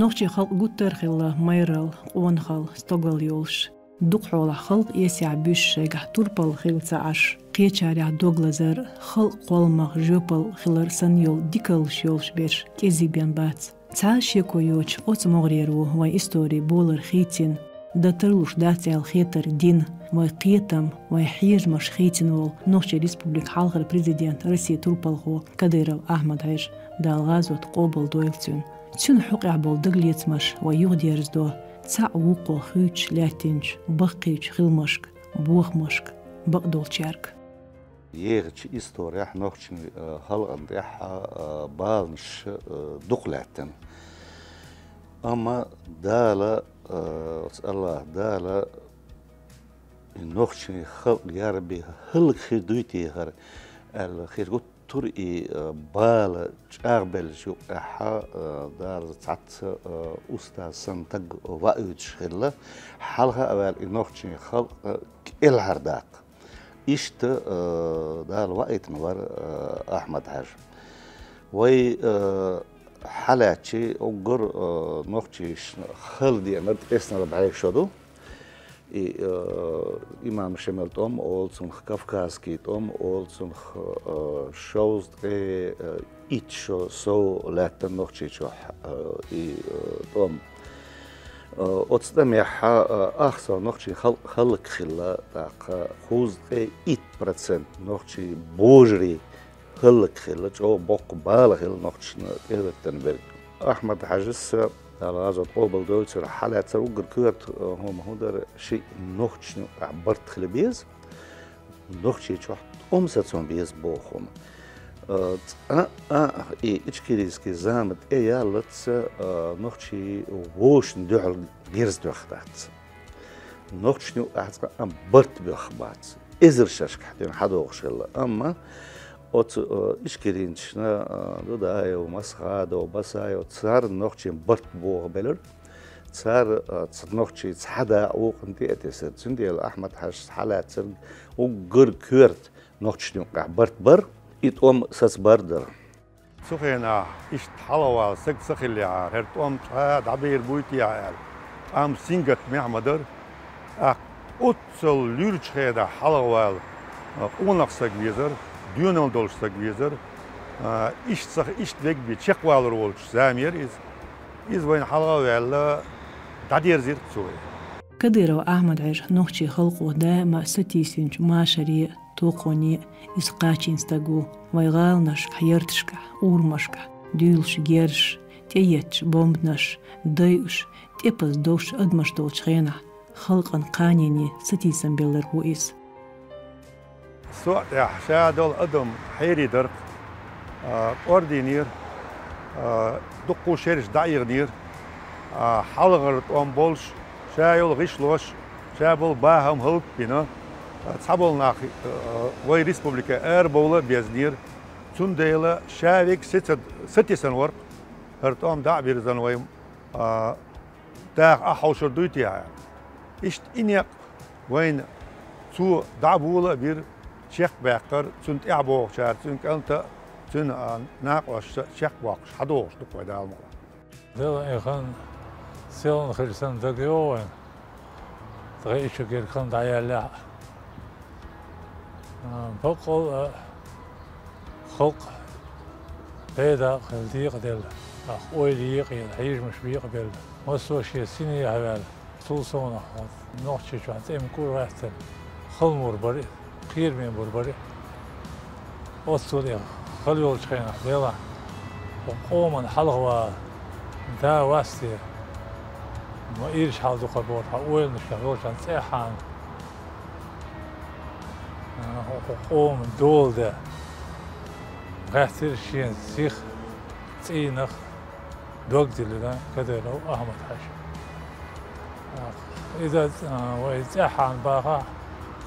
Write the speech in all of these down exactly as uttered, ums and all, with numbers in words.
Нохчийн халкъ гуттар а хилла майрал, къонахал, стогал йолуш. Дукха хьолахь халкъ эсехь буьсуш, шайгахь турпал хилла ца Ӏаш, кхечарех дог лазар, халкъан кхолламах жоьпалла хилар санна йолу дикаллаш йолуш берш кӀезиг бен бац. Цхьа а шеко йоцуш, оцу могӀарера ву вайн историн болар хийцина, дан тарлуш дац аьлла хетар дина, вайн кхетам, вайн хьежамаш хийцина волу Нохчийн Республикан хьалхара президент, Россин турпалхо Кадыров Ахьмад-Хьаьжа, Дала гӀазот къобалдойла цуьнан. Цуьнан хьокъехь болу дагалецамаш вай юхадерзадо цхьаъ вукхо хуьйцуш лаьттинчу баккхийчу хиламашка, бохамашка, бакъдолчаьрга. ЕгӀачу исторехь нохчийн, э, халкъана тӀехь, э, баланаш, э, дукха лаьттина. Амма Дала, э, оцу АллахӀ Дала и нохчийн халкъ яра бен хӀаллакьхир дуй те хӀара аьлла, хир гуттар а и, э, бала чӀагӀбеллачу юкъехь, э, Дала цхьацца, э, устаз санна стаг ваийтуш хилла, хьалха а ваьлла и нохчийн халкъ, э, кӀелхьардаккха. Иштта, э, Дала ваийтина вара, э, Ахьмад-Хьаьжа. Вай, э, хьалаьцча, уггар, э, нохчашна хала деанарг ткъеснарг бӀешо ду. И, э, имам Шемал тӀом олу цунах, кавказский тӀом олу цунах, э, шовзткъе, э, итт шо сов лаьттина Нохчийчохь, э, и, э, тӀом. Э, оцу тӀамехь, э, ах сов нохчийн халкъ хӀаллакьхилла, тӀаккха кхузткъе итт процент нохчийн божарий хӀаллакьхилла, чӀогӀа боккха бала хилла нохчашна тӀехӀоьттина берг. Ахьмад-Хьаьжас, Дала гӀазот къобалдойла цуьнан, хьалаьцча уггар коьрта, э, хӀума хӀун дара, шиъ нохчашна юкъахь барт хила беза, Нохчийчохь тӀом сацо беза боху хӀума. Э, цкъа а и ичкерийский зама тӀеяллалц, э, нохчий вовшашна дуьхьал герз тоьхна дац. Нохчашна юкъахь цкъа а барт боьхна бац. Эзар шерашкахь дуьйна хьадогӀуш хилла. Амма оцу, э, ичкеринчашна, э, Дудаев, Масхадов, Басаев, царна нохчийн барт бохабелира. Цара, э, ц-, нохчий цхьа дакъа вукхунна тӀе а тесира. Цундела Ахьмад-Хьаьжас хьалаьцнарг уггар коьрта нохчашна юкъахь барт бара, и тӀом сацабар дара. Цу хенахь иштта хьалхавала стаг ца хиллехьара, хӀара тӀом цкъа а дӀабер буй те аьлла, амма сингаттамехь ма дара. ТӀаккха оццул луьрачу хенахь хьалхавала, а, къонах стаг везара, доьналла долуш стаг везара. А, иштта ца, иштта вега бен чекхвалур волчу замера иза. Иза вайна хьалха а ваьлла, дӀадерзира цо вай. Кадыров Ахьмад-Хьаьжа нохчийн халкъо даима а сатийсинчу машаре а, токхоне а иза кхачийна стаг ву. Вайн гӀаланашкахь, ярташкахь, урамашкахь дуьйлуш герзаш, тӀеетташ бомбанаш, дайуш, тӀепаза довш адамаш долчу хенахь, халкъан кханене сатийсам белларг ву иза. Со а тӀехь ша долу адам хьерий дара-кх, а, кӀордийнера, а, дуккха шераш дӀаихнера, а, хьалхара тӀом болуш, ша йолу гӀишлош, ша болу бахам хӀаллакбина, а, цхьаболу нах, а, вай республикера арабовла а безнера. Цундела ша вега сецад-, сатесна вара-кх, хӀара тӀом дӀа а бирзина вай, а, даха ахьа хьовшур дуй те аьлла. Иштта и некъ вайна цо дӀа а, вола а бира, чекхбаьккхира, цунна тӀаьхьа богӀучара, цуьнан кӀанта а, цуьнан, а, накъосташа а чекхбоккхуш, хьадогӀуш ду-кх вай, Дала мукъалахь. Делан и хан селхана хир санна дагайогӀу вайна, тхайн и чу герга хан дӀаяьллехь а. А, баккъалла а, халкъ пайда а хилла, декъаделла, тӀаккха ойла екъаелла, хьежамаш бекъабелла, массо а шен синехьа ваьлла, цул совнаха Нохчийчохь цӀена кура гӀаьттина, хала мур бара и, кхераме мур бара и. Оццул и хала йолчу хенахь, Делахь, хӀокху къоман хьалхавала, да васте, ма ирча хьал ду-кх бохуш, хьан ойланашкахь йолчарна цӀеххьана, а, хӀокху къоман дола де, гӀаьттира шен сиха, цӀийнах, дог диллина Кадыров Ахьмад-Хьаьжа. А, иза, а, вай цӀеххьана бахахь,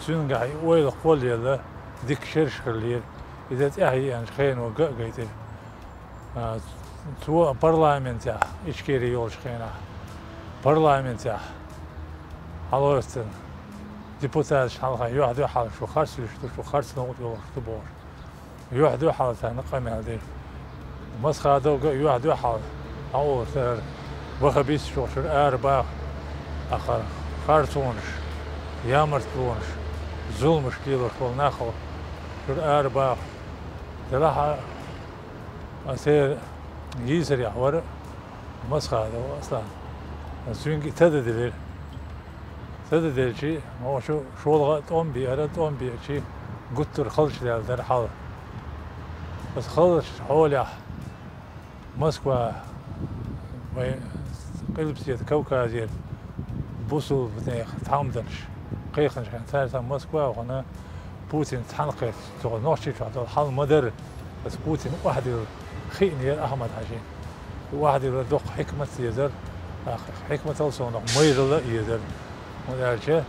цуьнгахь и ойла кхоллаелла, дика шераш хиллера, иза тӀаьхьа еанчу хено га а гайтира. А, цо парламентехь, Ичкери йолчу хенахь, парламентехь хьалаоьццина депутаташ хьалха юьхь-дуьхьал шу харц луьйш ду, шу харц новкъа йолуш ду бохуш. Юьхь-дуьхьал царна къамел дира. Масхадовга а юьхь-дуьхьал дӀаолуш дара. Баха биссача чура ара баха, ахара харцонаш, ямартлонаш, зуламаш лелаш бола нах чура ара баха. Делахь а, аса йийсарехь вара Масхадов Аслан. Цуьнга и тада делира. Тада делчи, ма шу шолгӀа а тӀом беара, тӀом беачи, гуттар халча даьлла дара хьал. Аса халча хьолехь Москва, вай Къилбаседа Кавказера бусулба нехан тхьамданаш кхайкхинчу хенахь, цара цхьаьна Москва а вахана, Путин цхьаьна кхетта, цо Нохчийчохь долу хьал ма дара, аса Путин охьадилла хиънера Ахьмад-Хьаьжина. Охьадилла доккха хьикмат дезара, а, хьикматал совнах майралла а езара. ХӀунда аьлча,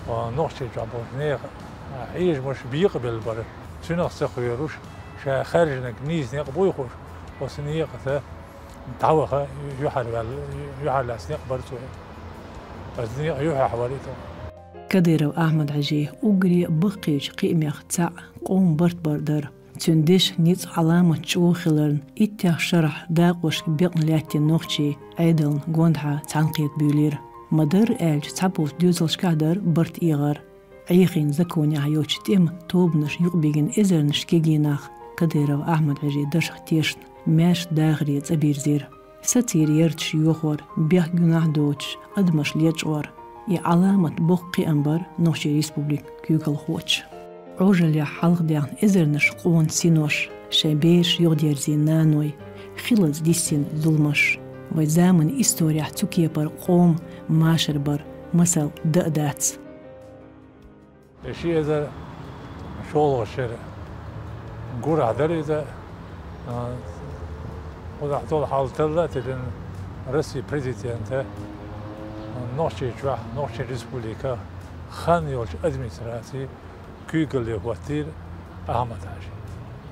а, Нохчийчохь болчу нехан, а, хьежамаш бекъабелла бара. Цуьнах ца кхоьруш, ша хаьржинарг нийса некъ буй хууш, оцу некъаца дӀаваха юьхьарваьлла, юьхьарлаьцна некъ бара цо. Аса некъ юьхьехь вара и тӀом. Кадыров Ахьмад-Хьаьжин уггаре баккхийчу кхиамех цхьаъ къоман барт бар дара. Цуьнан дешан ницкъ, Ӏаламат чӀогӀа хиларна, иттех шарахь дакъошка бекъна лаьттина нохчий Ӏедална гондӀахьа цхьаьнакхета буьйлира. Ма-дарра аьлча, цхьаболчу доьзалшкахь дара барт эгӀар. Ӏехийна законехь йолчу тӀеман тобанаш юкъабигина эзарнаш кегий нах Кадыров Ахьмад-Хьаьжин дашах тешна, маьрша дахаре цӀа бирзира. Сацийра ярташ йохор, бехк-гуьнахь доцуш, адамаш лечкъор. И Ӏаламат боккха кхиам бара Нохчийн Республикан куьйгалхочун. Ӏожаллехь хьалхадаьхна эзарнаш къона синош, шайн бераш юхадерзийна наной, хилаза диссина зуламаш. Вайн заманан исторехь цу кепара къоман машар бар масал дан а дац. Ши эзар шолгӀачу шеран гурахь дара иза, а, кхузахь долу хьал талла а тиллина, Россин президента, а, Нохчийчохь, Нохчийн Республикехь хан йолчу администрацин куьйгалле хӀоттийра Ахьмад-Хьаьжа.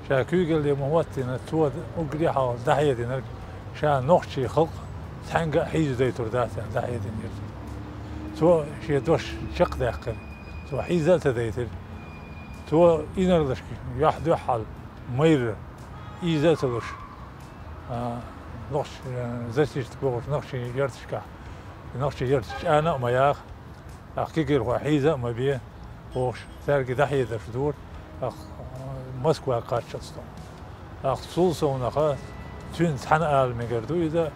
Ша куьйгалле ма хӀоттийна, цо уггаре хьалха дӀахьединарг, ша нохчийн халкъ цхьаьнгга а хьийзадайтур дац аьлла дӀахьединера. Цо шен дош чекхдаьккхира. Цо хьийза а ца дайтира. Цо инарлашка юьхь-дуьхьал майрра, ийза а ца луш, а, нохч-, а, зачистка бохуш нохчийн ярташкахь, нохчийн ярташ чӀагӀна а ма яха, тӀаккха кегийрхой хьийза а ма бе, бохуш, цаьрга дӀахьедарш дора, тӀаккха, а, Москва кхаччалц тхо. ТӀаккха цул совнаха цуьнан цхьаьна ала мегар ду иза,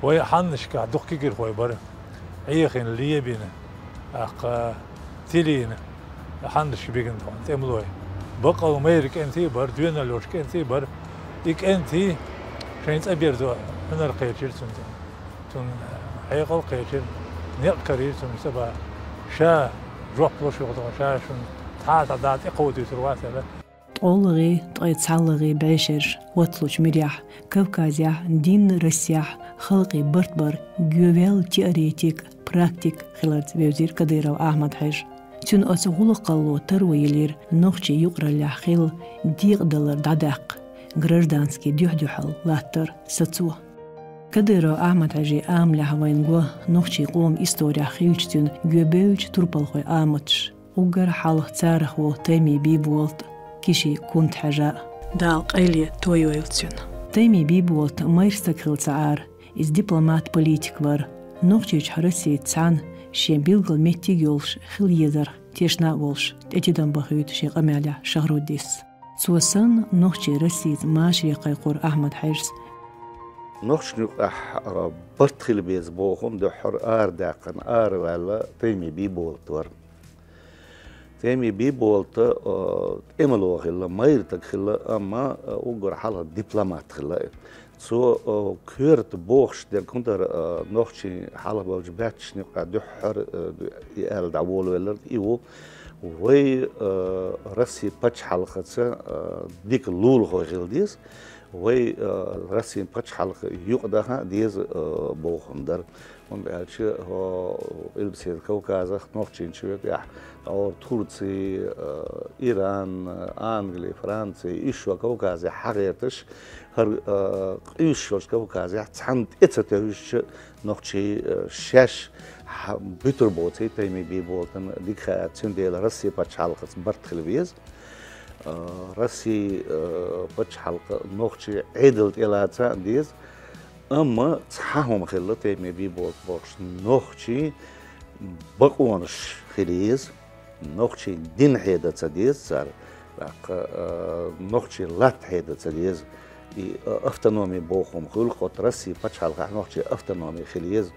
вай хьаннашкахь дукха кегийрхой бара, Ӏехийна, лебина, тӀаккха тилийна хьаннашка бигина тхуна тӀемалой. Баккъал майра кӀентий а бара, доьналла йолчу кӀентий а бара. И кӀентий шайн цӀа берзо хьуьнар кхечира цуьнан тӀе. Цунна хьекъал а кхечира, некъ карийра цунна цӀа бан. Ша жоп луш ю-кх тхуна, ша шуна цхьа а цхьа дӀа тӀекховдуьйтур вац аьлла. ТкъолгӀи, ткъе цхьалгӀи бӀешераш хӀотталучу муьрехь Кавказехь, дийнна Россехь халкъийн барт бар гоьваьлла теоретик, практик хиларца вевзира Кадыров Ахьмад-Хьаьжа. Цуьнан оцу гӀуллакхалло таро йиллира нохчийн юкъараллехь хилла декъадалар дӀадаккха, гражданский дуьхь-дуьхьал латтар сацо. Кадыров Ахьмад-Хьаьжин амалехь вайна го нохчийн къоман исторехь хиллачу цуьнан гоьбевллачу турпалхойн аматаш. Уггар хьалха царах ву Тайми Бийболат а, Киши Кунта-Хьаьжа а. Дала къайле тойойла цуьнан. Тайми Бийболат майра стаг хилла ца Ӏара, иза дипломат-политик вара. Нохчийчохь Россица цхьаьна шен билггал меттиг йолуш хила езарх тешна а волуш, тӀе тидам бахуьйту шен къамелехь Шахруддис. Цо санна, нохчий Россица машаре кхайкхора Ахьмад-Хьаьжас. Нохчашна юкъахь, а, барт хила беза боху хӀума дуьххьара арадаьккхина, араваьлла Тайми Бийболат вара. Тайми Бийболат, а, тӀемало хилла, майра стаг хилла, амма, а, уггар хьалха дипломат хилла. Цо, а, коьрта бохуш дерг хӀун дара, а, нохчийн хьалха болчу баьччашна юкъахь дуьххьара, а, и аьлла дӀаволавелларг и ву: вай, а, Россин пачхьалкхаца, а, дика лулахой хила деза, вай, а, Россин пачхьалкх юкъадаха а деза, а, боху хӀума дара. ХӀунда аьлча, хӀо, Къилбаседа Кавказах нохчийн чу вегахь, тӀаккха Турци, а, Иран, Англи, Франци, уьш шо Кавказехь хьагӀерташ, хӀара, а, къуьйсуш йолчу Кавказехь цхьанна тӀе ца тевжича, нохчий, а, шаьш хьа-, буьтур боций Тайми Бийболатна, дика хаьа, цундела Россин пачхьалкхаца барт хила беза. А, Россин, а, пачхьалкх нохчийн Ӏедал тӀелаца а деза. Амма цхьа хӀума хилла, Тайми Бийболат бохуш, нохчийн бакъонаш хила еза, нохчийн дин хьеда ца деза цара, тӀаккха, а, нохчийн латта хьеда ца деза. И, а, автономи боху хӀума хуьлу, кху Россин пачхьалкхехь нохчийн автономи хила еза.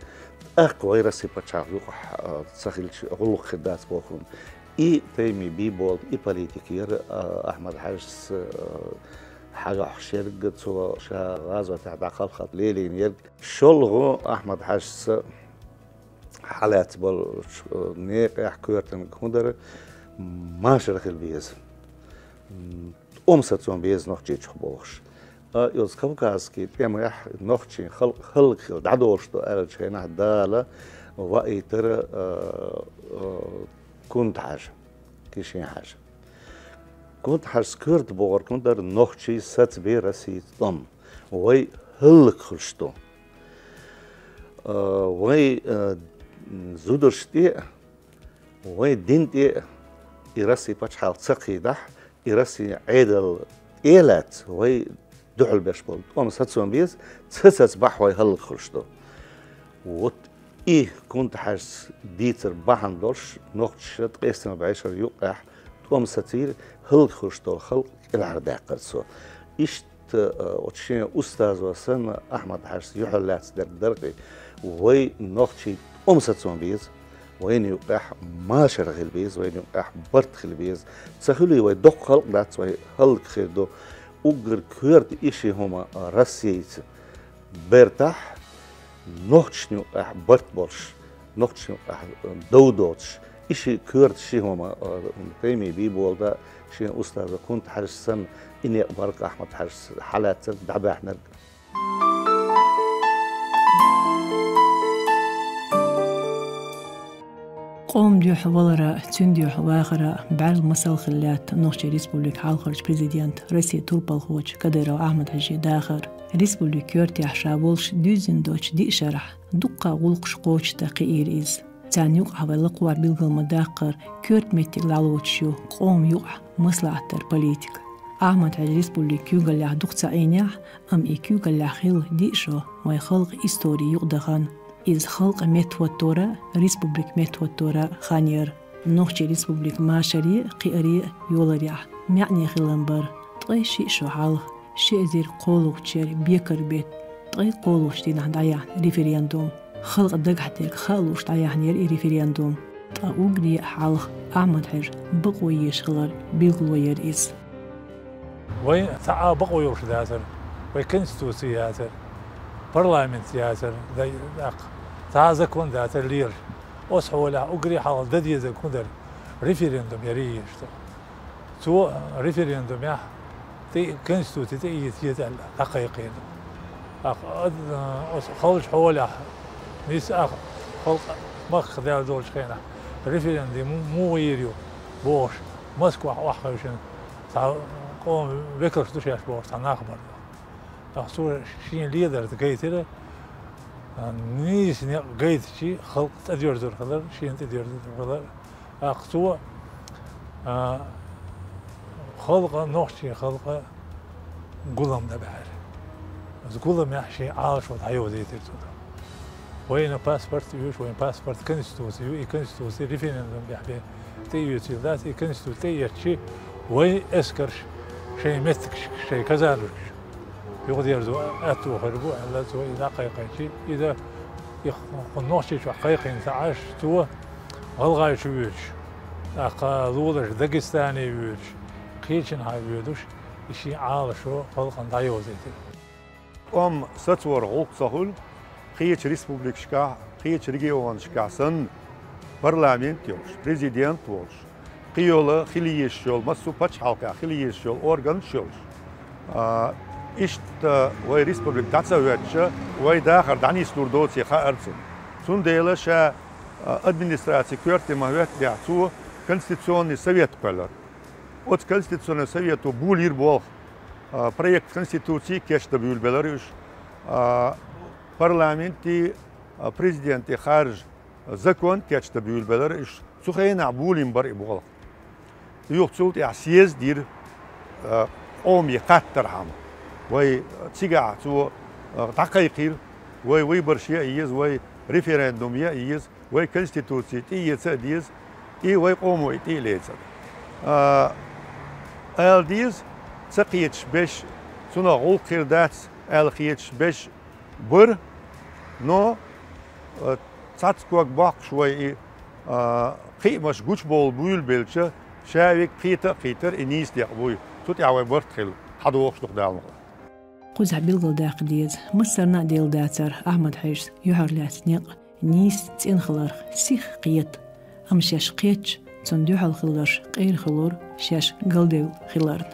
ТӀаккха вай Россин пачхьалкх юкъахь, а, ца хилча гӀуллакх хир дац боху хӀума. И Тайми Бийболат, и политика яра, а, Ахьмад-Хьаьжас, а, хьагӀохьуш ерг, цо ша гӀазотехь дӀа халхат лелийна ерг. ШолгӀа Ахьмад-Хьаьжас хьалаьцна болчу некъехь коьртаниг хӀун дара, машар хила беза. М, тӀом сацо беза Нохчийчух бохуш. А, иза Кавказский тӀемехь нохчийн халкъ хӀаллакьхила дӀадолуш ду аьллачу хенахь Дала ваийтира, а, а, Кунта-Хьаьжа, Кишин-Хьаьжа. Кунта-Хьаьжас коьрта бохург хӀун дара, нохчий сацабе Россица тӀом. Вай хӀаллакьхуьлуш ду. А, вай, а, зударшна тӀе а, вай дин тӀе а и Россин пачхьалкх ца кхийдахь, и Россин Ӏедал тӀе а лаьцна, вай дуьхьал беш болу тӀом сацо беза, ца сацабахь вай хӀаллакьхуьлуш ду. Вот и Кунта-Хьаьжас дийцар бахьана долуш, нохчаша ткъестан бӀешеран юккъехь тӀом сацийра, хӀаллакьхуьлуш долу халкъ кӀелхьардаьккхира цо. Иштта, а, оцу шен устазо санна, Ахьмад-Хьаьжас юьхьал лаьцна дерг дара-кх и: вай нохчий тӀом сацо беза, вайна юккъехь машар хила беза, вайна юккъехь барт хила беза. Ца хуьлий, вай доккха халкъ дац, вай хӀаллакьхир ду. Уггар коьрта и ши хӀума Россица бертахь, нохчашна юккъехь барт болуш, нохчашна юккъехь дов доцуш, и ши коьрта ши хӀума, а, Тайми Бийболата, шен устаза Кунта-Хьаьжас санна, и некъ бара-кх Ахьмад-Хьаьжас хьалаьцнарг, дӀабаьхьнарг. Къоман дуьхьа валара, цуьнан дуьхьа вахара бӀаьрла масал хилла лаьтта Нохчийн Республикан хьалхарчу президентан, Россин турпалхочун Кадыров Ахьмад-Хьаьжин дахар. Республикан коьртехь ша волуш дуьззина долчу диъ шарахь дуккха гӀуллакхаш кхочушдан кхиира иза. Царна юкъахь вай лакхара билгал ма-даккхара, коьрта меттиг лоцуш ю къоман юкъахь маслаӀат даран политика. Ахьмад-Хьаьжа республикан куьйгаллехь дукха ца Ӏийнехь, амма и куьйгаллехь хилла диъ шо вайн халкъан истори юкъадахана. Иза халкъ меттахӀоттора, республика меттахӀоттора хан яра. Нохчийн республика машаре а, кхиаре а йоларехь, маьӀне хилла бара. Ткъе шиъ шо хьалха, ши эзар кхоалгӀачу шеран бекаран беттан ткъе кхоалгӀачу дийнахь дӀаяьхьна референдум. Халкъан дагахь дерг хаа лууш дӀаяьхьна яра и референдум. Ткъа уггаре а хьалха Ахьмад-Хьаьжа бакъо езаш хилар билгало яра иза. Вайн цхьа а бакъо йолуш дацара, вайн конституци яцара, парламент яцара, дай, даккха, цхьа а закон дацара лелаш. Оцу хьолехь уггаре а хьалха дан дезарг хӀун дара? Референдум яра езаш цо. Цо референдумехь тӀе, конституци тӀеэца еза аьлла, дӀакхайкхийна. Ах, ад-, оцу халчу хьолехь, нийса ах, халкъ махках даьлла долчу хенахь, референдум му-, муха йийр ю бохуш, Москвахь охьахевшина цхьа къоман векалш ду шаьш бохуш цхьа нах бара. Ах, цо шен ледарца гайтира, а, нийса некъ гайтичи, халкъ тӀедоьрзур хилар, шена тӀедоьрзур хилар. ТӀаккха цо, а, халкъан, нохчийн халкъан гулам дан баьхьира. Оцу гуламехь шен Ӏалашо дӀайовзийтира цо. Вайна паспорт а йолуш, вайн паспорт конституци ю, и конституци референдумехь бен тӀеоьцийла дац, и конституци тӀеэцчи, вайн эскарш шайн меттигашка, шайн казармашка юхадерзо аьтто хир бу аьлла, цо и дӀакхайкхийчи, иза и хӀун Нохчийчохь кхайкхийна ца Ӏаш, цо ГӀалгӀайчу воьдуш, тӀаккха лулаш Дагестане воьдуш, кхечанхьа воьдуш, и шен Ӏалашо халкъана дӀайовзийтира. ТӀом сацоран гӀуллакх ца хуьлу кхечу республикашкахь, кхечу регионашкахь санна, парламент йолуш, президент волуш, кхин йолу хила езаш йолу, массо а пачхьалкхехь хила езаш йолу органаш йолуш. А, иштта вай республика дӀа ца хӀоьттича, вай дахар дӀанислур доций хаьара цунна. Цундела ша, а, администрацин коьрте ма хӀоьттинехь, цо Конституционный совет кхоьллира. Оцу Конституционный совето болийра болх, а, проект конституции кечдан буьйлабелира уьш, а, парламентий, а, президентий харжа закон кечдан буьйлабелира уьш. Цу хенахь болийна бара и болх. Юха цул тӀаьхьа съезд йира, а, къоме хаттархьама. Вай цигахь цо дӀакхайкхийла, вай выбораш яа еза, вай референдум яа еза, вай Конституци тӀеэца а деза, и вай къомо и тӀе а лецар. А, ала деза, ца кхеташ беш, цунах гӀуллакх хир дац аьнна кхеташ беш бара, но, а, цхьацца ког боккхуш вай и, а, кхиамаш гучабовла буьйлабелча, ша вига кхета а кхийтар, и нийса декъа буй. Цу тӀехь вай барт хилла, хьадогӀуш ду-кх Дала мукъалахь. Кхузахь билгалдаккха деза, массарна а делла дацар Ахьмад-Хьаьжас юьхьарлаьцна некъ нийса цӀена хиларх сиха кхета. Амма шаьш кхетча, цунна дуьхьал хиларш къера хилар шаьш галдевлла хиларна.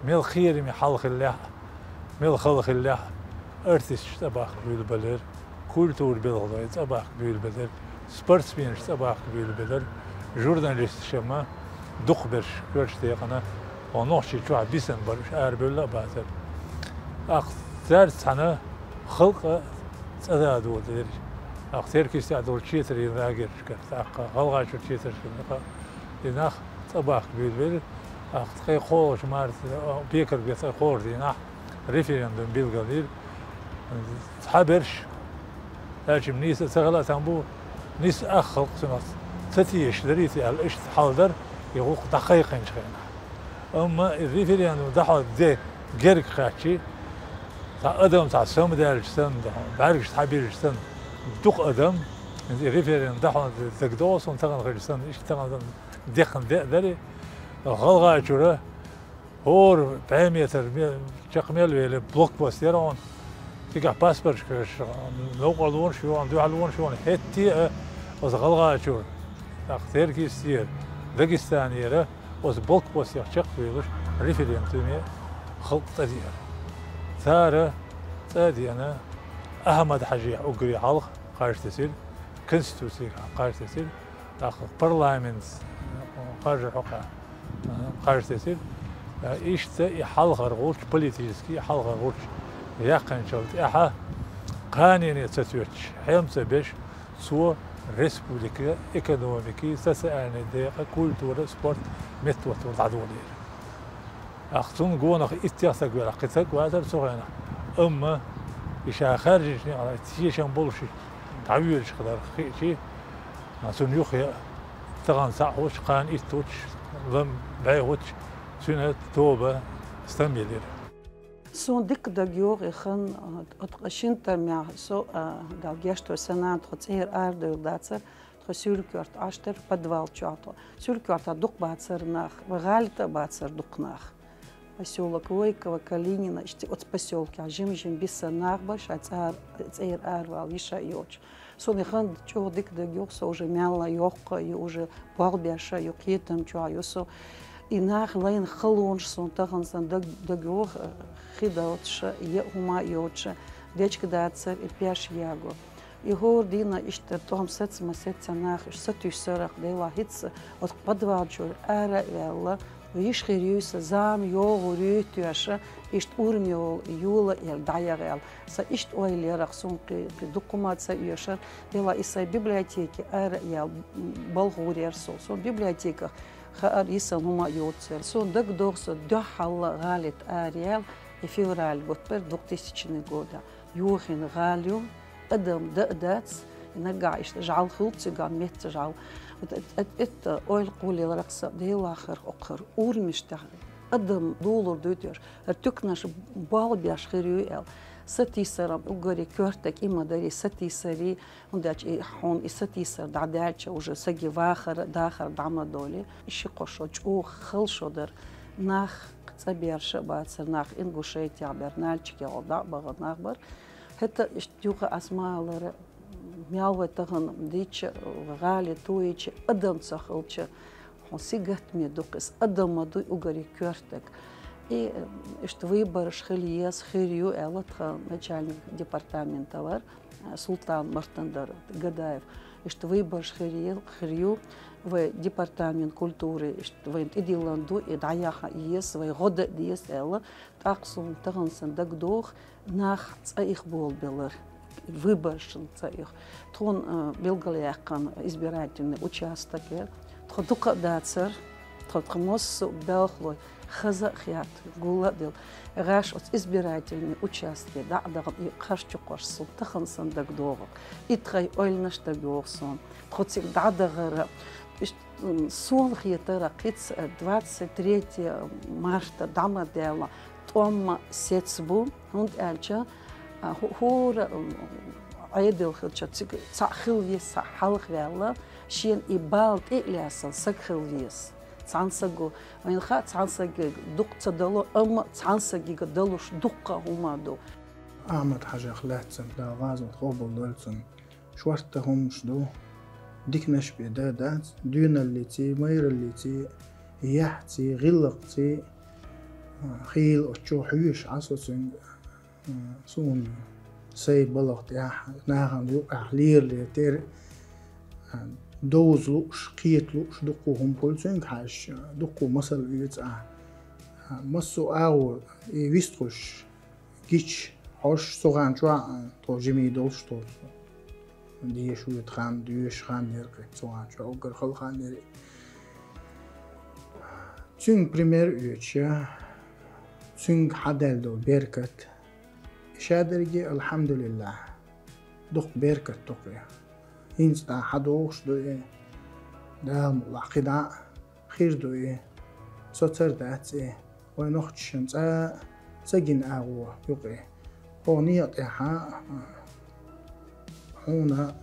Мел кхераме хьал хиллехь а, мел хала хиллехь а, артисташ цӀабахка буьйлабелар, культура белхалой цӀабахка буьйлабелар, спортсменаш цӀабахка буьйлабелар, журналисташ-м дукхахберш коьртачу декъана, хьо нохчий чохь бисина бар уьш арабевлла а бацар. ТӀаккха цаьрца цхьаьна халкъ а цӀа да доладелира. ТӀаккха Теркйистехь долчу четарийн лагерашкара, тӀаккха ГӀалгӀайчуьра четаршкара, и нах цӀабахка буьйлабелира. ТӀаккха ткъе кхоалгӀачу марта, пекарбе ткъе кхоалгӀачу дийнахь референдум билгалйира. Цхьаберш, аьлча-м нийса а ца хила а там бу, нийса ах халкъ цунах ца тешаш дарий те аьлла, иштта хьал дара, и гӀуллакх дӀакхайкхинчу хенахь. Амма и референдум дӀахьо де герга кхаьччи, цхьа адам цхьа самадаьлча санна, бӀаьргаш дӀабиллича санна, дукха адам, и референдум дӀахьо дагадогӀу суна тахана хилча санна, иштта тахана санна, дехна де а дарий, ГӀалгӀайчуьра хӀора пхи метр ме-, чекх мел веле блокпост яра хьуна. Цигахь паспорташ кхоьссуш, новкъарлонаш а ю хьуна, дуьхьалонаш а ю хьуна, хӀетте а оцу ГӀалгӀайчуьра, тӀаккха Теркйистера, Дагестанера оцу блокпостех чекхвелаш, референдуме халкъ цӀа деара. Цара цӀа а деана, Ахьмад-Хьаьжех уггаре хьалха кхаж тесира, Конституцигахь кхаж тесира, тӀаккха парламентаца кхаж а хьокхуш, кхаж тесира. Иштта и хьалхара гӀулч, политически и хьалхара гӀулч яьккхинчул тӀаьхьа, кханене ца тоьттуш, хьем ца беш, цо республика экономики, социальный декъа, культура, спорт меттахӀоттор дӀадолийра. ТӀаккха цунна гонах иттех стаг велахь, кхин стаг вацара цу хенахь. Амма и ша хаьржинчу некъана тешам болуш дӀавоьдуш хилар хиъчи, цунна юххе а тахана цхьаъ хуьлуш, кхана итт хуьлуш, лам бӀе хуьлуш, цуьнан тоба стам елира. Суна дика дагайогӀу и хан, а, оцу шина тӀамехь со, а, Дала гечдойла, сан нана тхо цӀера арадевлла дацара, тхо Суьль-Коьрта Ӏаш дара, подвал чохь тхо. Суьль-Коьртахь дукха бацара нах, вайн гӀали тӀа а бацара дукха нах. Посёлок Войково, Калинина, иштта оцу посёлкехь жим-жим бисина нах бара, ша цӀа-, цӀера аравала йиш а йоцуш. Суна и хан чӀогӀа дика дагайогӀу, со уже мелла йоккха а ю, уже болх беш а ю, кхетам чохь а ю со. И нах лайна халонаш суна тахана санна даг-, дагайогӀу, хи доцуш а, е а хӀума а йоцуш а, дечка дацара и пеш яго. И хӀора дийнахь иштта тӀом саца ма сеццара нах, уьш сатуьйсура-кх, делахь хӀинца оцу подвал чуьра ара а ваьлла, йиш хир юй сан, зама йогӀур юй тоьша, иштта урам йолу йола а яьлла, дӀаяха аьлла. Сан иштта ойла яра-кх суна, кхин, кхин дукха хӀума ца оьшура, делахь и сайн библиотеке ара а яьлла, балха гӀур яра со. Суна библиотеках хаар йисина хӀума а йоцуш яра. Суна дагадогӀу, со дуьххьал гӀали тӀе араяьлла, и февраль бутт бара, двухтысячный года. Йохийна гӀала ю, адам дан а дац, наггахь иштта жӀаьла хуьлу цигахь, меца жӀаьла. Вот эт-, эт-, эт-, ойла кхоллаелира-кх сан, делахь хӀара окхара урамаш тӀехь адам долур дуй те уьш, хӀара туьканаш болх беш хир юй аьлла. Сатийсар-м уггаре коьртаг и ма дарий, сатийсарий, хӀунда аьлча и хьуна и сатийсар дӀадаьлча, уже саги вахар а, дахар а дӀа ма долий. И ши-кхо шо чӀогӀа хала шо дара. Нах цӀа берш а бацара, нах Ингушетехь бара, Нальчикехула дӀа а бахана нах бара. ХӀета иштта юха ас ма аллара, мел вай тахана дийча, гӀали тоийча, адам ца хилча, хьуна сингаттаме ду-кх иза, адам ма дуй уггаре коьртаг. И иштта выбораш хила еза, хир ю аьлла тхан начальник департамента вара, Султан Мартандар Гадаев. Иштта выбораш хир е-, хир ю, вай департамент культуры, иштта вайна тӀедиллина ду, и дӀаяха еза, вай гӀо дан деза аьлла, тӀаккха суна тахана санна дагадогӀу, нах цӀа их болабелар, выборашна цӀа их. Тхуна, а, билгалъяьккхина избирательный участок яра. Тхо дукха а дацара, тхо, тхо массо а балхалой, Хаза а хетта, гулла а делла, гӀаш оцу избирательный участке дӀа а дахана и кхаж чу кхоьссуш, суна тахан санна дагадогӀу. И тхайн ойланаш дагадогӀу суна. Тхо цига дӀадахара, иштта, м, суна хетара кхин а двадцать третье марта дӀа ма даьлла, тӀом ма сецна бу, хӀунда аьлча, а, хӀу-, хӀора, м, Ӏедал хилча, цига цхьаъ хила веза, цхьаъ хьалха ваьлла, шена и бала тӀе а лаьцна саг хила веза. Цхьана саго, вайна хаьа, цхьана саге дукха ца дало, амма цхьана сагига далуш дуккха а хӀума ду. Ахьмад-Хьаьжех лаьцна, Дала гӀазот къобал дойла цуьнан, шортта хӀуманаш ду, диканаш бен дан дац, доьналлиций, майраллиций, яхьций, гӀиллакхций, а, хийла оцу чу хьоьжуш Ӏа со цуьнга. Суна сайн балха тӀехь, нахана юкъахь лерале тера, а, довза лууш, кхета лууш дуккха хӀума хуьлу цуьнга хьаьжча, дуккха масал оьцу ахь. А, массо а агӀор и вистхуьлуш гича, хьожуш цу гӀан чохь, а, тхо жимий долуш тхо. Деша вуьту хан, доьшуш хан яра кхин цу гӀан чохь, уггар хала хан яра и. Цуьнга пример оьцуша, цуьнга хьадаьлла долу беркат. И шадерриге, алхьамдулиллахь, дукха беркат ду кхин. ХӀинца дӀа хьадогӀуш ду и, Дала мукъалахь кхидӀа а хир ду и, соцур дац и, вайн нохчашна цкъа а ца гина агӀо ю кхин. ХӀокху некъа тӀехь хьуна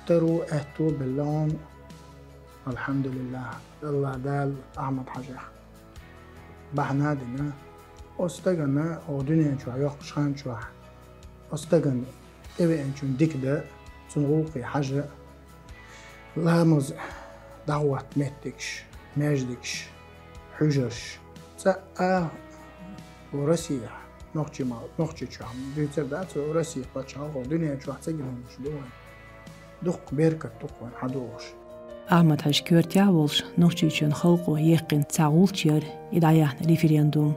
таро аьтто белла хьуна, алхьамдулиллахь, Аллахь Дала Ахьмад-Хьаьжех бахьана а дина. Оцу стагана хӀокху дуьнен чохь йоккхучу хан чохь, оцу стагана тӀевеанчунна дика дан, цуьнан гӀуллакхе хьажа, ламаз дӀахӀотта меттигаш, маьждигаш, хьуьжарш. Цкъа а Россехь, нохчий ма-, Нохчийчохь дуьйцур дац, Россехь пачхьалкхо, дуьнен чохь ца гина хӀуманаш ду вайн. Дуккха беркат ду вайн хьадогӀуш. Ахьмад-Хьаьжин коьртехь а волуш, Нохчийчоьнан халкъо яьккхина цхьа гӀулч яра и дӀаяьхьна референдум.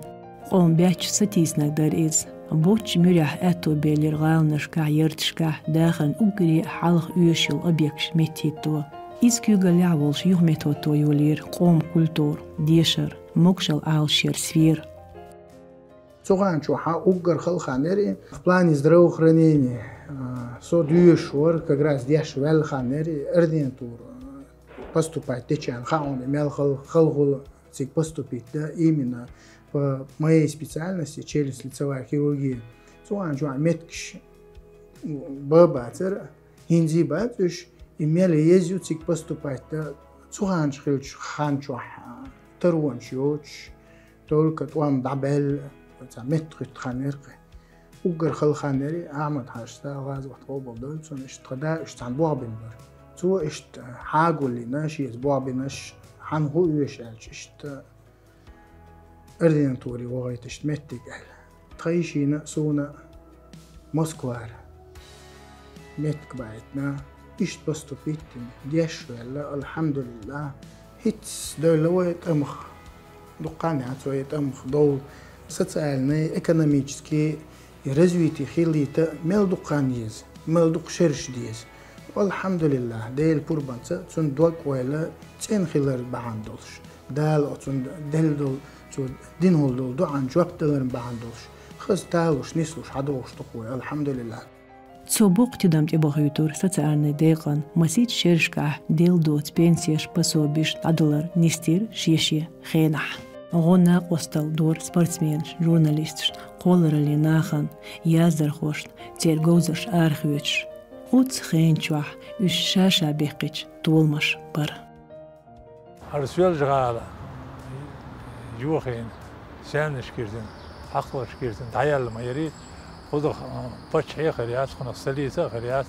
Къоман баьчча сатийсинарг дара иза. Боцчу муьрехь аьтто беллера гӀаланашкахь, ярташкахь дахарна уггаре а хьалха оьшуш йолу объекташ меттахӀитто. Иза куьйгаллехь а волуш юха меттахӀотто йолийра къоман культура, дешар, могушалла Ӏалашъяран сфера. Цу гӀан чохь уггар хала хан яра и в плане здравоохранения, а, со доьшуш вара, как раз деш ваьлла хан яра и ординатура, а, поступать дечарна хаьа хьуна, мел хала, хала хуьлу цига поступить дан, именно по моей специальности, челюстно-лицевая хирургия. Цу гӀан чохь меттигаш бан бацара, хӀинца а бац уьш, и мел еза ю цига поступать дан, цу гӀан чохь хилча хан чохь, а, таронаш йоцуш, только тӀом дӀабаьлла, цхьа меттахӀитта хан яра кхин. Уггар хала хан яра и, Ахьмад-Хьаьжас, Дала гӀазот къобал дойла цуьнан, иштта тхан да уьш цхьаьна болх бина бара. Цо иштта хьагулйина, шеца болх бинарш, хьан хӀун оьшу аьлча, иштта ординатуре вахийта иштта меттиг аьлла. Тхан йишина а, суна а Москвара меттиг баийтина, иштта поступить дина, деш а ваьлла, алхьамдулиллахь. ХӀинца девлла вай тӀамах, дуккха хан яц вай тӀамах довла, социальный, экономический и развитие хилийта мел дуккха хан еза, мел дуккха шераш деза. Алхьамдулиллахь, Делан пурбанца цуьнан дог-ойла цӀена хилар бахьана долуш, Дала оцунна делла долу, цо дина долу доӀанна жоп даларна бахьана долуш, хаза талуш, нислуш хьадогӀуш ду-кх вай, алхьамдулиллахь. Цо боккха тидам тӀебохуьйтура социальный декъан, масийтта шерашкахь делла доцу пенсеш, пособиш дӀадалар нисдира шен-шен хенахь. ГӀо, накъосталла дора спортсменашна, журналисташна, кхоллараллин нахана, яздархошна, церан говзарш арахоьцуш. Оцу хенан чохь уьш ша-ша бехкечу толамаш бара. ХӀара Соьлжа-ГӀала йохийна, саьрмаш кирзина, хьакхалаш кирзина дӀаяьлла ма яра и, кхузахь, а, паччахье а хир яц, кхунах столица а хир яц,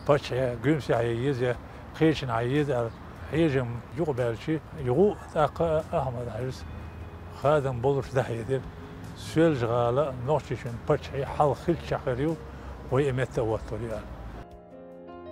паччахье, Гуьмсехь еза, я кхечанхьа еза аьлла, хьежам юкъабаьлча, юха а тӀаккха а Ахьмад-Хьаьжас хадам болуш дӀахьедира: Соьлжа-ГӀала Нохчийчоьнан паччахье хьалха хиллачохь хир ю, вай и метта а хӀоттор ю аьлла.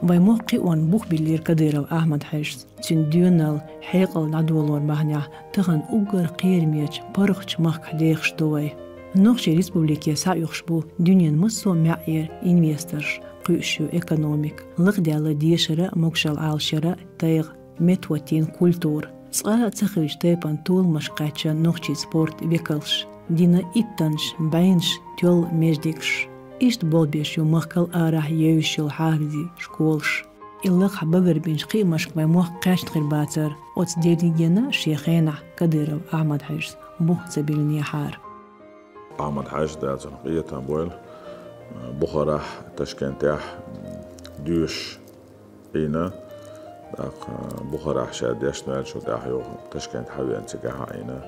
Вайн мохк кхиорна бух биллира Кадыров Ахьмад-Хьаьжас. Цуьнан доьналла, хьекъал дӀадолор бахьанехь тахана уггар кхерамечу, паргӀатчу махкахь дехаш ду вай. Нохчийн республике схьаоьхуш бу дуьненан массо а маьӀӀера инвесторш, кхуьуш ю экономика, лакхадаьлла дешара а, могушалла Ӏалашъяра а тайгӀа, меттахӀоттийна культура. Цкъа а ца хилча тайпан толамашка кхаьчна нохчийн спорт векалш, дина иттаннаш, бӀеннаш тоьлла междигаш. Иштта болх беш ю махкал арахьа евзаш йола хьафизийн школаш. И лакхахь багарбинчу кхиамашка вайн мохк кхаьчна хир бацара, оцу дерригенна шен хенахь Кадыров Ахьмад-Хьаьжас бух ца биллинехьара. Ахьмад-Хьаьжас, Дала цунах къинхетам бойла, Бухарахь, Ташкентехь доьшуш Ӏийна, тӀаккха Бухарахь ша дешна ваьллачул тӀаьхьа юха Ташкент хьавеана, цигахь а Ӏийна.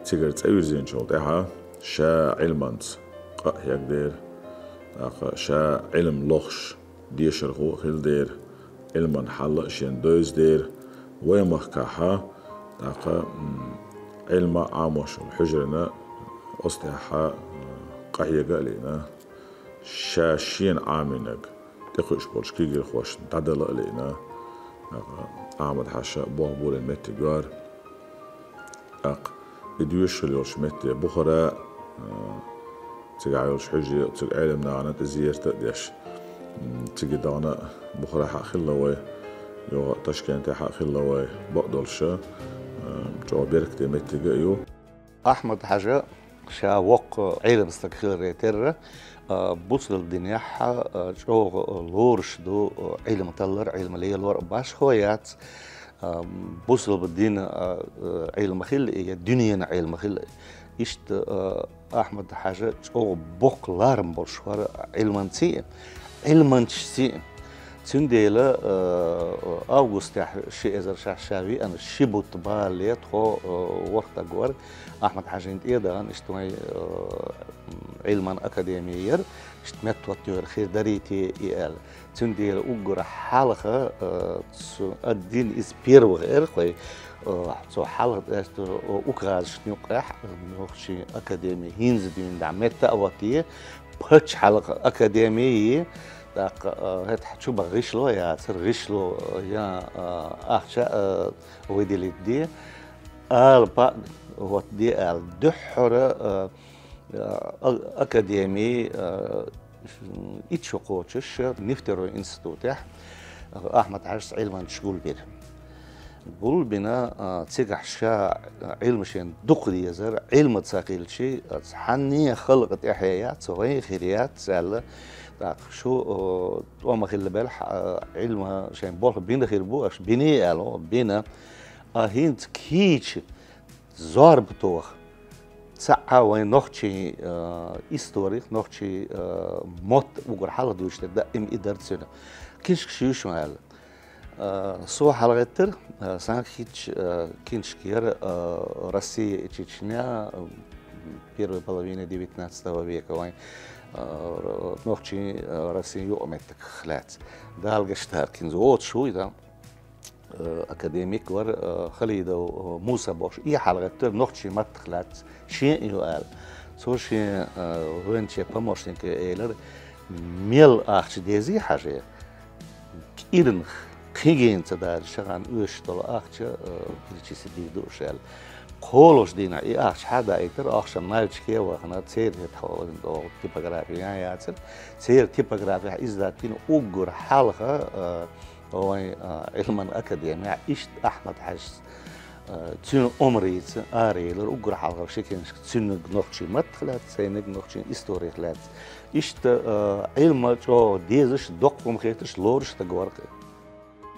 Цигара цӀа вирзинчул тӀаьхьа ша Ӏилманца къа а хьегна дера, тӀаккха ша Ӏилма лохуш, дешархо а хилла дера, Ӏилман хьал а шена девза дера, вайн махкахь а, тӀаккха, м, Ӏилма Ӏамош йолу хьуьжарна оцу тӀехь а, м, къа хьега а лиъна, ша шена Ӏамийнарг тӀекхуьуш болчу кегийрхошна дӀадала а лиъна, тӀаккха Ахьмад-Хьаьжас болх болийна меттиг ю хӀара. ТӀаккха и доьшуш хилла йолчу метте Бухара, а, цигахь йолчу хьуьжаре а, цигахь Ӏелам нахана тӀе зерат а деш, м, цига дахана а Бухарахь а хилла вай, юха Ташкентехь а хилла вай, бакъдолуш а, а, чӀогӀа беркате меттиг а ю. Ахьмад-Хьаьжа ша воккха Ӏелам стаг хиларе терра, а, бусалба динехь а, а, чӀогӀа лоруш ду, а, Ӏилма таллар, Ӏилма лелор а, башхо яц, а, бусалба дина, а, а, Ӏилма хилла и, я дуьненан Ӏилма хилла и. Иштта, а, Ахьмад-Хьаьжа чӀогӀа боккха ларам болуш вара Ӏилманций а, Ӏилманчашций а. Цундела, а, августехь ши эзар шаьш ша веана ши бутт балале тхо, а, ворхӀ стаг вара, Ахьмад-Хьаьжин тӀе а дахана, иштта вайн, а, Ӏилман академи яра, иштта меттахӀотта йора хир дарий те и аьлла. Цундела уггар хьалха, а, цу один из первых эр кхой, а, цо хьалха тӀе указашна юккъехь, а, нохчийн академи хӀинца дуьйна дӀа метта а ватте, паччахьалкхан академи, тӀаккха, а, хӀетахь чубаха гӀишло яцара, гӀишло, а, я, а, ахча, а, выделить де, ала паъ хӀоттаде аьлла. Дуьххьара, а, а, академи, а, итт шо кхочуш, Нефтяной институтехь Ахьмад-Хьаьжас Ӏилманчаш гулбира. Гулбина, а, цигахь ша Ӏилма шена дукха дезара, Ӏилма ца хилчи, а, цхьанне халкъа тӀаьхье яц, вайн хир яц аьлла. ТӀаккха шу, а, тӀом хилла белахь, а, Ӏилма шайн болх бина хир бу, аша биний аьлла, бина. А хӀинца кийча зорба тоха. Цхьаъ а вайн нохчийн, а, историх, нохчийн, а, мотт угар хьалха дуьйцуш дерг даим и дара цуьнан. Книшкаш юй шуна аьлла. А, со хьалагӀеттара, а, сан хӀиттачу, а, книшка яра, а, «Россия и Чечня в первой половине девятнадцатого века», вайн, а, нохчийн, а, Россин юкъаметтигах лаьцна. Дала гечдойла, кхин воцуш вуй, да? Э, академик вара, э, Халидов, э, Муса бохуш, и хьалагӀеттара нохчийн маттах лаьцна, шен а ю аьлла. Цо шен, э, венче помощнике элира: «Мел ахча дезий хьажа? КӀирнах, кхин гена ца дара, шахан оьшуш долу ахча, э, перечислить дийр ду уьш», аьлла. КхоалгӀачу дийнахь и ахча хьадаийтара, ахча Нальчике а вахана, церан хӀетахь оха типография ян яцара. Церан типографехь издат йина уггар хьалха, э, Вайн, а, Ӏилман академехь иштта Ахьмад-Хьаьжас, а, цуьнан омрийца араелира уггар хьалхара ши книшка, цуьнниг нохчийн маттах лаьцна, сайниг нохчийн историх лаьцна. Иштта, а, Ӏилма чӀогӀа дезаш, доккха хӀума хеташ лоруш стаг вара-кх.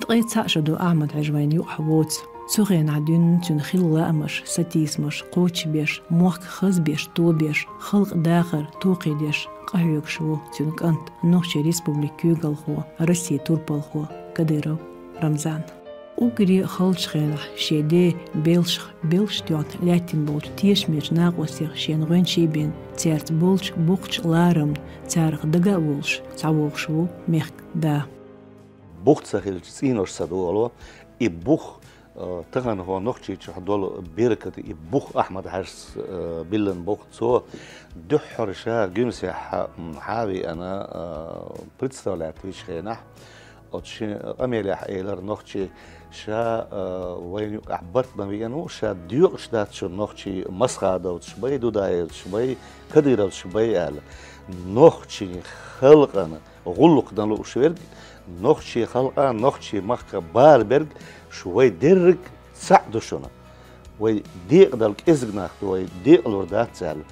Ткъе цхьаъ шо ду Ахьмад-Хьаьжа вайна юкъахь воцу. Цу хенахь дуьйна цуьнан хилла лаамаш, сатийсамаш кхочушбеш, мохк хазбеш, тобеш, халкъан дахар тохийдеш къахьоьгуш ву цуьнан кӀант, Нохчийн Республикан куьйгалхо, Россин турпалхо Кадыров Рамзан. Уггаре халчу хенахь шен ден белшах белш тоьхна лаьттина болчу тешамечу накъостех шена гӀоьнчий бина, цаьрца болчу боккхачу ларамна царах дага а волуш, схьавогӀуш ву мехкан да. Бух ца хилча, цӀенош ца долу, и бух, э, тахана хӀокху Нохчийчохь долу беркат, и бух Ахьмад-Хьаьжас, э, биллина бух. Цо дуьххьара ша Гуьмсехь, м, хьа а веана, э, представлять вичу хенахь, оцу шен къамелехь элира нохчий, ша, э, вайна юкъахь барт бан веана ву, ша доькъуш дац шуна нохчий, Масхадовцаш бай, Дудаевцаш бай, Кадыровцаш бай аьлла. Нохчийн халкъана гӀуллакх дан лууш верг, нохчийн халкъан, нохчийн махкан бала берг, шу вай дерриг Цхьаъ ду шуна. Вай декъадала кӀезига нах ду, вай декъалур дац аьлла.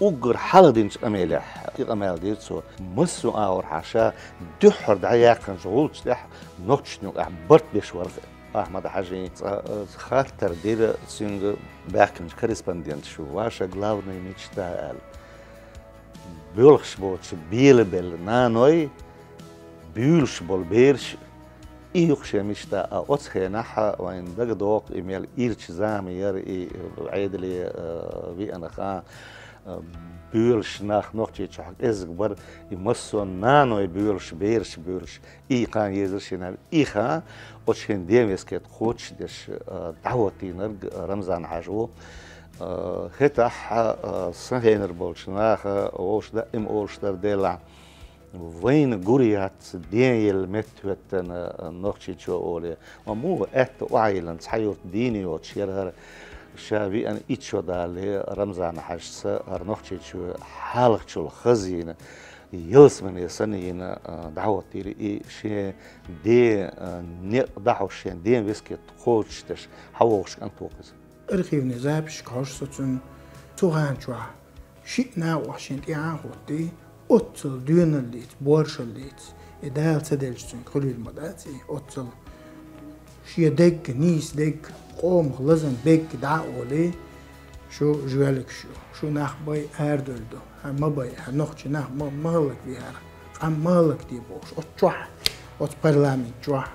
Уггар хьалха динчу къамелехь и къамел дира цо. Массо а агӀор хьаша дуьххьара дӀаяьккхинчу гӀулчу тӀехь нохчашна юкъахь барт беш вара Ахьмад-Хьажин. Цкъа, э, хаттар дира цуьнга баьхкинчу корреспонденташа: «Ваша главная мечта», – аьлла. Боьлхуш боцу белабелла наной, буьйлуш болу бераш, и ю-кх шен мечта, а оцу хенахь вайна дагадогӀу и мел ирча зама яра и Ӏедале, а, веана хан, а, боьлуш нах Нохчийчохь кӀезиг бара, и массо а наной боьлуш, бераш боьлуш, и хан езара шена, и хан оцу шен ден вескет кхочушдеш, а, дӀахӀоттийнарг Рамзан-Хьажа ву. А, хӀетахь, а, сан хенара болчу наха вовшах даима олуш дара делахь, вайна гур яц ден елла метта хӀоьттина Нохчийчоь олий. Ма муха аьтта охьайиллина цхьа юрт дийна йоцуш яра хӀара, ша веана итт шо далале Рамзан-Хьажас хӀара Нохчийчоь хьалхачул хаза йина, ялсамане санна йина, а, дӀахӀоттийра и шен ден, а, некъ дӀахьош, шен ден вескет кхочушдеш хьавогӀуш кӀант ву-кх иза. Архивный записашка хьожуш со цуьнан, цу хана чохь шиъ накъост шен тӀаьхьа а хӀоттий, оццул доьналлица, боршаллица, и Дала ца делча цуьнга хуьлийла ма дац и, оццул шен дегга, нийса дегга, къомах лазам бегга дӀа а олий, шу жоьллигаш ю, шу нах бай арадевлла ду, хӀара ма бай, хӀара нохчий нах ма, ма хӀаллакде хӀара, къам ма хӀаллакде бохуш, оцу чохь, оцу парламент чохь.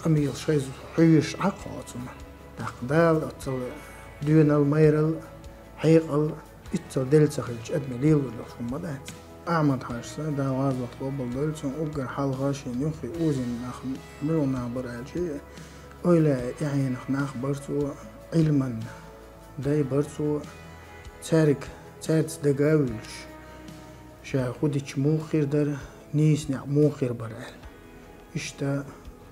Къамелаш хеза хьоьжуш Ӏа-кх оцу хӀуманна. ТӀаккха Дала оццул доьналла, майралла, хьекъалла, иццал делла ца хилча, адамна лело долуш хӀума ма дац. Ахьмад-Хьажас, Дала гӀазот къобалдойла цуьнан, уггар хьалха шен юххе узина нах муьлха нах бара аьлча, ойла а, и хьенах нах бара цо, Ӏилманан дай бара цо, цаьрга, цаьрца дага а вуьйлуш, ша хӀун дича муха хир дара, нийса некъ муха хир бара аьлла. Иштта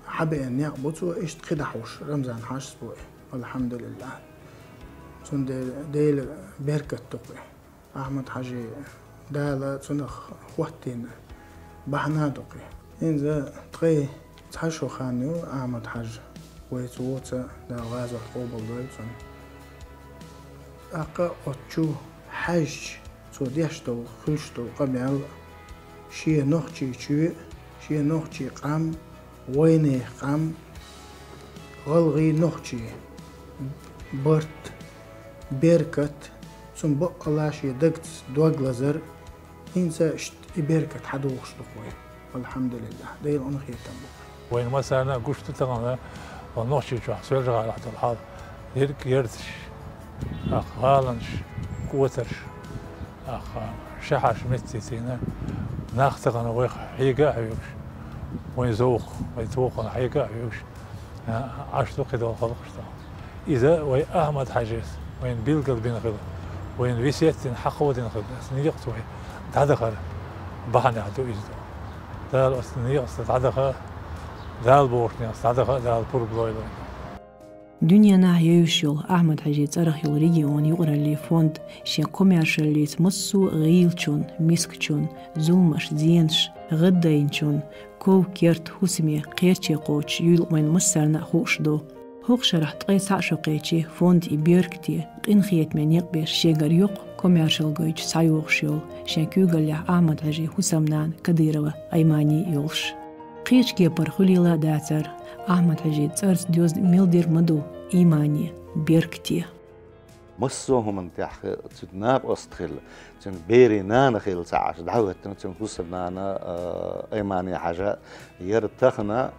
хьабеана некъ бу цо, иштта кхидӀа хьуш Рамзан-Хьажас бу и, алхьамдулиллахӀ. Цундела Делан беркат ду-кх и. Ахьмад-Хьажи, Дала цунах хӀоттийна бахьана ду-кх и. ХӀинца ткъе цхьа шо хан ю Ахьмад-Хьажа вайца воцу, Дала гӀазот къобалдойла цуьнан. ТӀаккха оцу чу хьаьжча, цо деш долу, хуьлуш долу къамел, шен Нохчийчоь, шен нохчийн къам, вайнехан къам, гӀалгӀай, нохчийн барт, беркат, цунна баккъалла шен дагца дог лазар, хӀинца иштта и беркат хьадогӀуш ду-кх вай. АлхьамдулиллахӀ, Делан къинхетам бу. Вайна массарна а гуш ду тахана, вайн Нохчийчохь, Соьлжа-ГӀалахь долу хьал. Ерриг ярташ, ах, гӀаланаш, кӀотарш, ах, шахьарш меттийтина, нах тахана вайх хьега а хьоьгуш, вайн зовх, вайн тохана хьега а хьоьгуш, а, Ӏаш ду кхидолу халкъаш тахана. Иза вай Ахьмад-Хьажас вайна билгал бина хила, вайна весет дина, хьакхо дина хила, аса некъаца вай дӀадахар бахьанехь ду иза ду. Дала аса некъаца дӀадаха, Дала бохучу некъаца дӀадаха, Дала пурба лойла вайна. Дуьненахь евзаш йолу Ахьмад-Хьажин цӀарах йолу регион юкъараллин фонд шен комаьршаллица массо а гӀийлачун, мискачун, зуламаш, зенаш, гӀаддайначун, ков-керт, хӀусаме, кхерче кхочуш юйла вайн массарна а хууш ду. ХӀокху шарахь ткъе цхьаъ шо кхечи фондан и беркате, къинхетаме некъ беш шегара йоккха комаьршалла гойтуш схьайогӀуш йолу шен куьйгаллехь Ахьмад-Хьажин хӀусамнана Кадырова Аймани йолуш. Кхечу кепара хуьлийла а дацара, Ахьмад-Хьажин цӀарца доьзна мел дерг ма ду Аймани, беркате. Массо а хӀуманна тӀехь цуьнан накъост хилла, цуьнан берийн нана хилла ца Ӏаш, дӀахӀоьттина цуьнан хӀусамнана, а, Аймани-Хьажа яра тахана.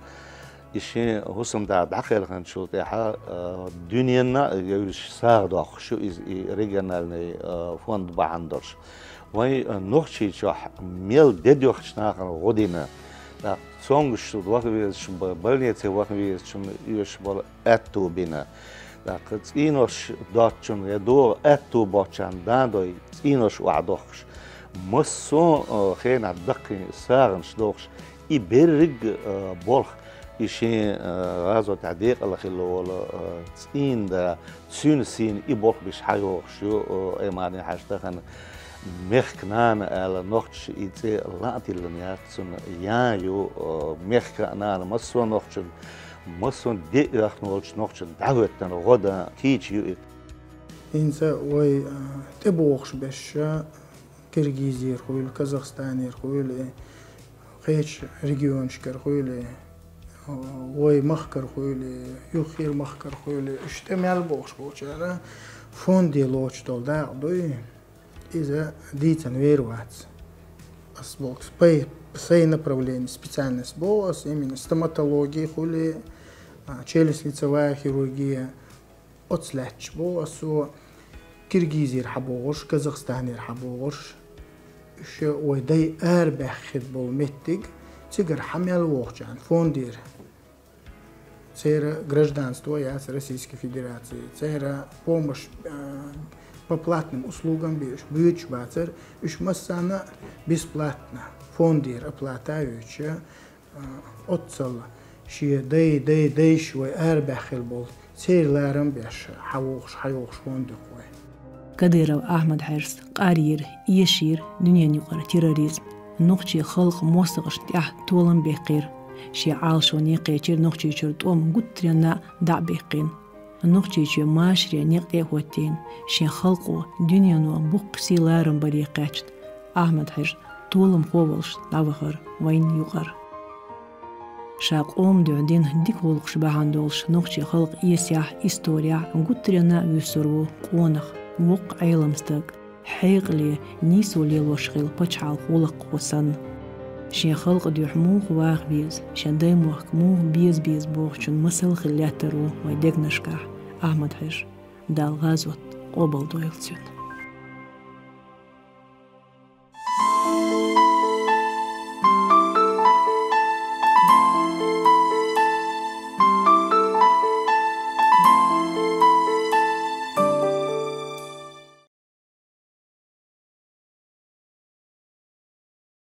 И шен хӀусамда дӀакхелхинчул тӀаьхьа, а, дуьненна а евзаш сагӀа доккхуш ю иза и региональный, а, фонд бахьана долуш. Вайн, а, Нохчийчохь мел де доьхучу нахана гӀо дина, тӀаккха цомгуш ваха везачун, б-, больнице ваха везачун оьшуш болу аьтту бина, тӀаккха цӀийнош доцучун я догӀу аьтту боцчарна дандой цӀийнош охьадоккхуш, массо а, а, хенахь даккхий сагӀанаш дохуш, и берриг а, а, болх, и шен, а, гӀазотехь декъала хилла волу, а, цӀийнда, цуьнан сийна и болх беш хьайогӀуш ю, а, Аймани-Хьажа тахана. Мехкан нана аьлла нохчаша и цӀе лаа тиллина яц, цуьнан ян ю, а, мехкан а нана массо а нохчун. Массо а де оьхна волчу нохчан дӀахӀоьттина гӀо дан кийча ю и. ХӀинца вай, а, тӀебогӀуш берш, а, Киргизера хуьлу, Казахстанера хуьлу, кхечу регионашкара хуьлу, а, вай махкара хуьлу, юххера махкара хуьлу, уьш тӀе мел богӀуш болчара фонде лоцуш долу дакъа дуй. Иза дийцина вер вац. Ас боху, пай, сайн направление, специальность боху ас, именно стоматология хуьлу, а, челюсть-лицевая хирургия, оцу лаьтташ боху ас, со Киргизера хьабогӀуш, Казахстанера хьабогӀуш. Уьш вай дай арабаьхна хир болу меттиг, цигара хьан мел вохучарна фондера. Церан гражданство яц Российской Федерации. Церан помощь, а, по платным услугам беш, буьйцуш бацара, уьш массарна бесплатно, фондера оплата а йоьцуш, а, оццал шен дай, дай, дайша вай арабаьхна хир болу, церан ларам беш, хьан вохуш, хьан йохуш фонде вай. Кадыров Ахьмад-Хьаьжас къарйира, эшийра дуьненаюкъара терроризм. Нохчийн халкъан мостагӀашна тӀехь толам баьккхира. Шен Ӏалашоне кхечира Нохчийчуьра тӀом гуттаренна дӀа а баьккхина. Нохчийчоь машаре некъ тӀе а хӀоттийна, шен халкъо дуьнено боккхачу сий ларам баре кхаьчна, Ахьмад-Хьаьжа толамхо волуш дӀавахара вайна юкъара. Ша къоман дуьхьа дина дика гӀуллакхаш бахьана долуш нохчийн халкъан эсехь, исторехь гуттаренна а вуьсур ву къонах, воккха Ӏелам стаг, хьекъале, нийсо лелош хилла пачхьалкхан гӀуллакххо санна. Шен халкъан дуьхьа муха ваха веза, шен даймохк муха беза беза бохучун масал хилла лаьттар ву вайн дегнашкахь Ахьмад-Хьаьжа. Дала гӀазот къобалдойла цуьнан.